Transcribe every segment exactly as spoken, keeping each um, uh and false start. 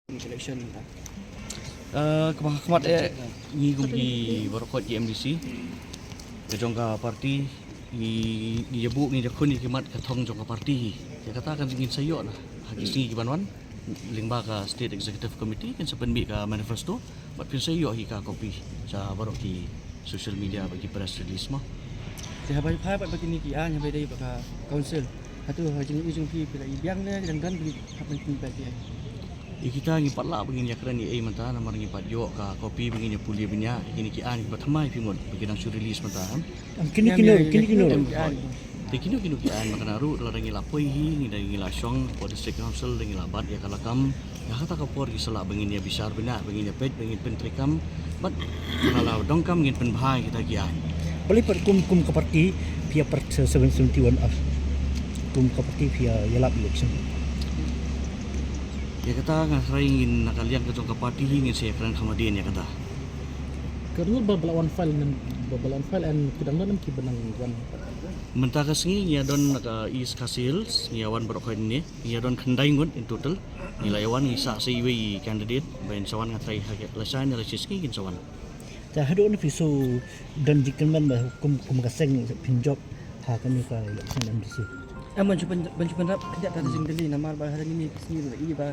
Election. Uh, kaba khmat eh ngi kum ki baroh ki M D C ka jong ka party ngi ngi jabu ngi jakun ngi ki mat ka thong jong ka party hi. Ïa kata kan ngin sa ïoh na ha ki sngi ki ban wan lyngba ka State Executive Committee kan sa pynmih ka manifesto. Bad phin sa ïoh hi ka copy sha baroh ki social media bad ki press release mo. Te haba phai bad ba kine ki aiñ haba dei bad ka council. Hato ha jingim jong phi phi la i biang ne dang don phi hap ban pynbeit ïa. Ïa kita ngi pat lah ba ngin ïakren ïa ei mynta namar ngi pat ïoh ka copy ba ngin ïa pule bniah ïa kine ki aiñ ba thymmai phi mut ba ki dang shu release mynta em. Kine kine kine kine. Te kino kino ki aiñ ba kane ruh lada ngi la poi hi ngi da ngi la shong hapoh District Council da ngi la bat ïa ka lakam. Ïa kata ka por ki sa lah ba ngin ïa bishar bniah ba ngin ïa peit ba ngin pyntreikam bad lada la donkam ngin pynbha ïa kita ki aiñ. Balei pat kum kum ka party phi ïa part seven seventy one R kum ka party phi ïa ïalap election. Ïa kata nga tharai ngin na ka liang ka jong ka party hi ngin sa ïakren kham hadien ïa kata. Ka ruh ba ba la wan file ngin ba ba la wan file and ki dang don ki ba nang wan. Mynta ka sngi ngi ïa don na ka East Khasi Hills ngi ïa wan baroh kawei ne ngi ïa don khyndai ngut in total. Ngi la ïa wan ngi sah sa iwei i candidate ba in sa wan nga tharai ha ka la shine la shi sngi kin sa wan. Te haduh ne phi shu don jingkyrmen ba kum kum ka seng phin jop ha kane ka election M D C. Em ban shu pyn ban shu pynrap khyndiat ka jingdylli namar ba ha kine ki sngi la i ba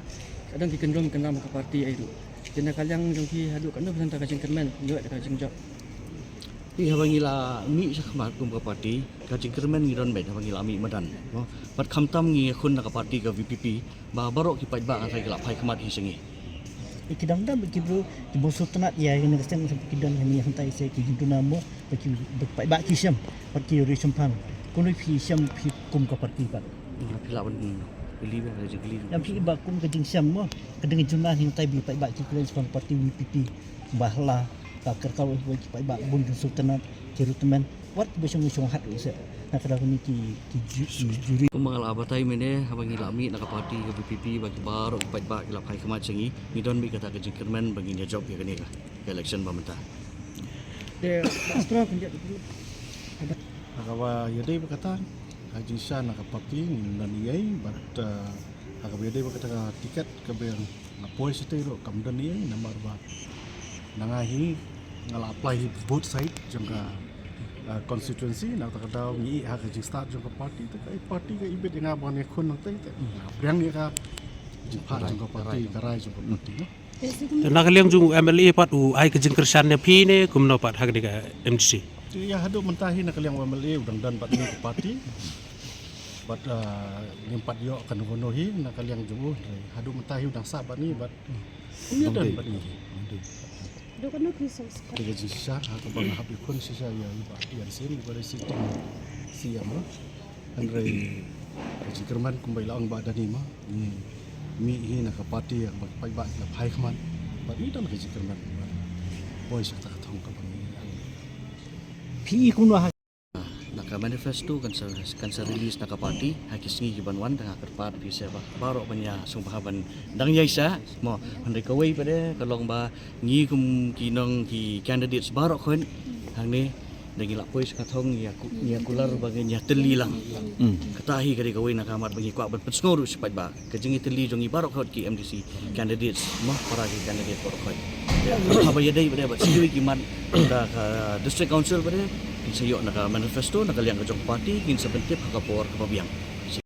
ka don ki kyndrum kyndram ka party ai ruh. Te na ka liang jong phi haduh katno percent ka jingkyrmen ngi wad ka jingjop. Phi haba ngi la mih shakhmat kum ka party ka jingkyrmen ngi don beit haba ngi la mih madan. Bad khamtam ngi khun na ka party ka V P P ba baroh ki paidbah nga tharai ki la phai khmat hi sha ngi. Ki dang dang ki bru ki bru sngewtynnat ïa kane ka seng ki don hangne hangtai se ki jingduna mo ba ki paidbah ki shem bad ki ri shemphang. Kumno phi shem phi kum ka party pat. Phi lah ban pylli ba ka jingkylli. Ïa phi ba kum ka jingshem mo ka dang jumlah hangtai ba paidbah ki kren sha party V P P ba la ka kyrkhu ba ki paidbah bun jingsngewtynnat ki recruitment. Wat ba shong shong hat se na ka daw ni ki ki juri. Kumba nga la batai mynne haba ngi la mih na ka party ka V P P ba ki baroh ki paidbah ki la phai khmat sha ngi ngi don beit kata ka jingkyrmen ba ngin ïa jop ïa kane ka election ba mynta. Te strong kan jop. Haba ïa dei ba kata ka jingshisha na ka party ngim don ei ei bad haba ïa dei ba kata ka ticket kaba nga poi shatei ruh kam don ei ei namar ba na nga hi nga la apply hi both side jong ka constituency na kata ka daw ngi ïa ha ka jingstad jong ka party te ka party ka ibit ïa nga ba ngi khun nangtei te nga priang ïa ka jingphah jong ka party ka rai jong ka party. Te na ka liang jong u M L A pat u ai ka jingkyrshan ïa phi ne kumno pat ha kane ka M D C. Te ïa haduh mynta hi na ka liang u M L A u dang don bad ngi ka party. Bad ngim pat ïoh kano kano hi na ka liang jong u haduh mynta hi u dang sah bad ngi bad ngim ïoh don bad ngi. Dok kano ki song. Te ka jingshisha ha kaba nga hap ïakhun shisha ïa i Bah T N Syiem uba dei sitting C M. Hynrei ka jingkyrmen kumba i la ong Bah Danny ma ngi mih hi na ka party ïa kaba paidbah ïa phai khmat bad ngi don ka jingkyrmen bad poi sha kata ka thong kaba ngi. Phi i kumno ha Na ka manifesto kan sa kan sa release na ka party ha ki sngi ki ban wan, tang ha kyrpad phi sa ba baroh ban ïa sngewbha ban dang ïa sa mo. Hynrei kawei pat de ka long ba ngi kum ki nong ki candidates baroh khun hangne da ngi la poi sha ka thong ïa ku ïa kular ba ngin ïa tylli lang. Kata hi ka dei kawei na ka mat ba ngi kwah ban pynsngew ruh sha paidbah. Ka jingïatylli jong ngi baroh khot ki M D C candidates mo, para ki candidate baroh khot. Haba ïadei bad bad sdei ki mat da ka district council bad kin sa ïoh na ka manifesto na ka liang ka jong party kin sa pyntip ha ka por kaba biang.